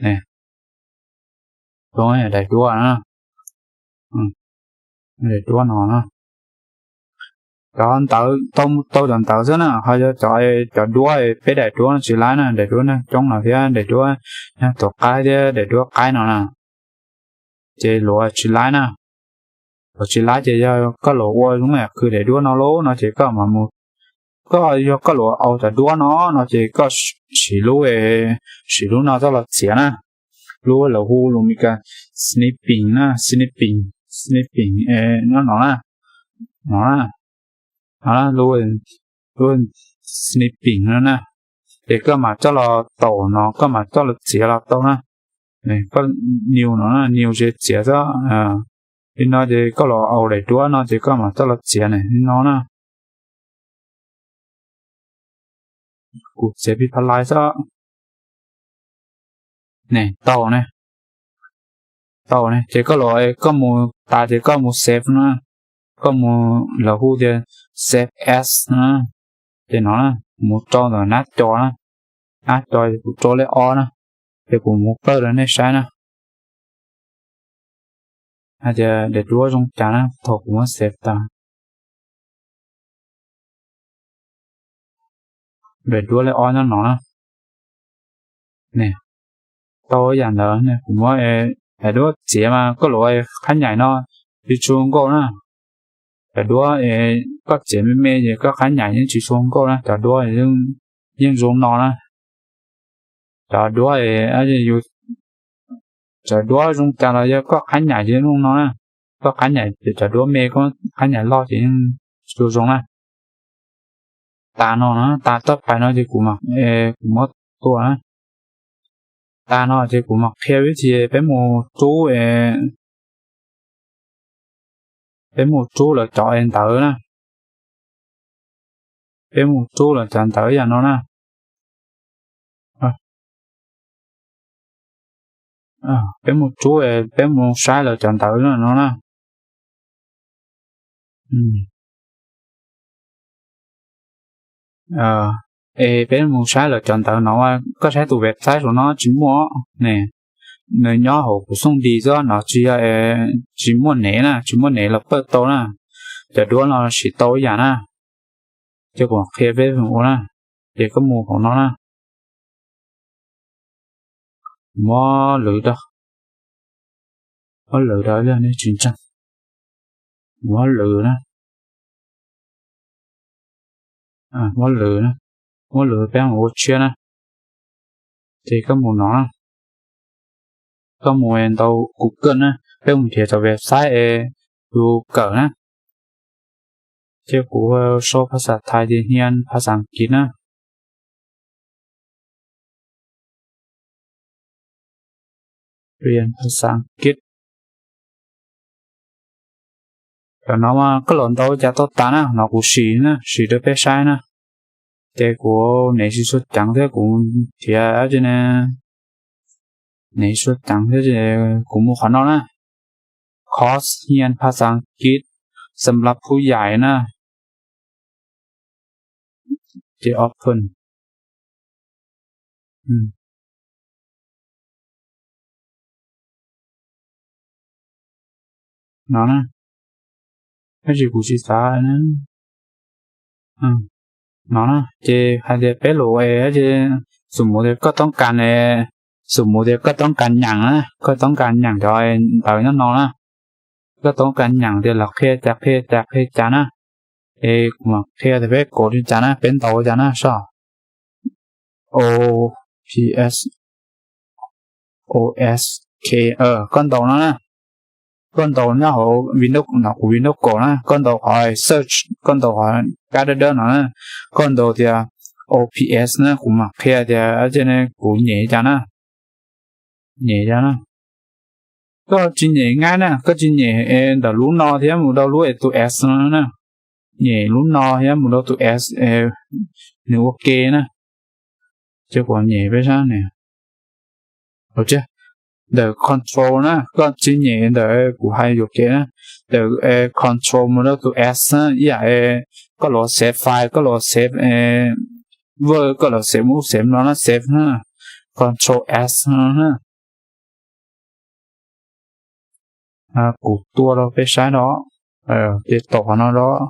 Daim duab na, daim duab no na, cov ntawv, tau cov ntawv xwb na, ho yog cov, cov duab, peb daim duab no tsis laib na, daim duab neeg coob no thiab daim duab neeg tuam qaib thiab daim duab qaib no na, ces luav tsis laib na. Luav tsis laib ces yog koj luav ua zoo li qhwv daim duab no lawm no ces koj mam mus, koj yog koj luav ua cov duab no no ces koj siv lub, siv lub no coj los txiav na. Lub lawv hu lus Meskas snipping na, snipping, snipping, nyob no na, no na, lub, lub snipping no na, ces koj mam coj los taum no, koj mam coj los txiav los tau na. Koj new no na, new ces txiav xwb. Li no ces koj los ua daim duab no ces koj mam coj los txiav ne, li no na. Kuv txiav pib pha lais xwb. Ne, tau ne, tau ne, ces koj los, koj mus tas ces koj mus save na, koj mus, lawv hu tias save as na, ces no na, mus rau ntawm nab co na, nab co ces kuv rau lej ob na, ces kuv mus pawj rau nej saib na. Hais tias daim duab zoo cas na thaum kuv muab save tas. Daim duab lej ob nyob no na. Ne, tau yam ntawd kuv muab daim duab txiav mas koj luav qhab nyaim no tsis tshua nkauj na. Cov duab koj txiav me me ces koj qhab nyaim yeej tsis tshua nkauj na, cov duab yeej zoo no na. Cov duab, cov duab zoo cas los yog koj qhab nyaim ces zoo no na. Koj qhab nyaim ces cov duab me, koj qhab nyaim loj ces yeej tsis tshua zoo na. Tas no na, tas toj pais no ces kuv, kuv muab tua na. Tas no ces kuv mam qhia vib thi peb mus rub, peb mus rub lawv cov ntawv na. Peb mus rub lawv cov ntawv yam no na. Peb mus rub, peb mus saib lawv cov ntawv no na. Es peb mus saib lawv cov ntawv no, koj saib tus website saum no tsis muaj ne. Nws nyob hauv kuv xooj dis xwb no, tsis yog, tsis muaj nev na, tsis muaj nev los pawj tau na. Cov duab no siv tau ib yam na. Ces kuv qhia peb ua na. Ces koj mus hauv no na. Muab lwv rau, muab lwv rau, nej tsis ntseeg. Muab lwv na. Muab lwv na, muab lwv peb mus ua tshiab na. Ces koj mus no na, koj mus ntaus Google na, peb mus nrhiav cov website es yus kawm na. Ces kuv sau phas xas thais ces hnia phas xas As kiv na. Hnia phas xas As kiv. Cov no mas koj los ntaus cas tau tas na, no kuv sim na, sim rau peb saib na. Ces kuv nev tsis tshua ceev thiab kuv nrhiav, nev tsis tshua ceev thiab ces kuv mus qhov no na. Course hnia phas xas As kiv xam lav phu yais na. Ces open. No na, tab sis kuv tsis xav. No na, ces hais tias peb lus, ces xum mus tias koj toob kas, xum mus tias koj toob kas nyeem na, koj toob kas nyeem cov ntawv nyob no na. Koj toob kas nyeem tias lawv qhia cas qhia cas qhia cas na. Es kuv mam qhia tias peb kov li cas na, peb ntaus cas na saib. O P S, O S K, koj ntaus no na. Koj ntaus nyob hauv Windows no, kuv Windows kaum na, koj ntaus qhov search, koj ntaus qhov kab dawb dawb no na, koj ntaus tias O P S na, kuv mam qhia tias kuv nyem cas na. Nyem cas na. Koj tsis nyem nqaij na, koj tsis nyem ntawm lub no thiab mus rau lub tus S no na. Nyem lub no thiab mus rau tus S, nws ua ke na. Ces kuv nyem peb sab ne. Ntawm control na, koj tsis nyem ntawm kuv hais yuam kev na. Ntawm control mus rau tus S na, ib yam koj los save file, koj los save Word, koj los save ub save no na, save na. Control S no na. Kuv tua rau peb saib no, ces tom qhov no os.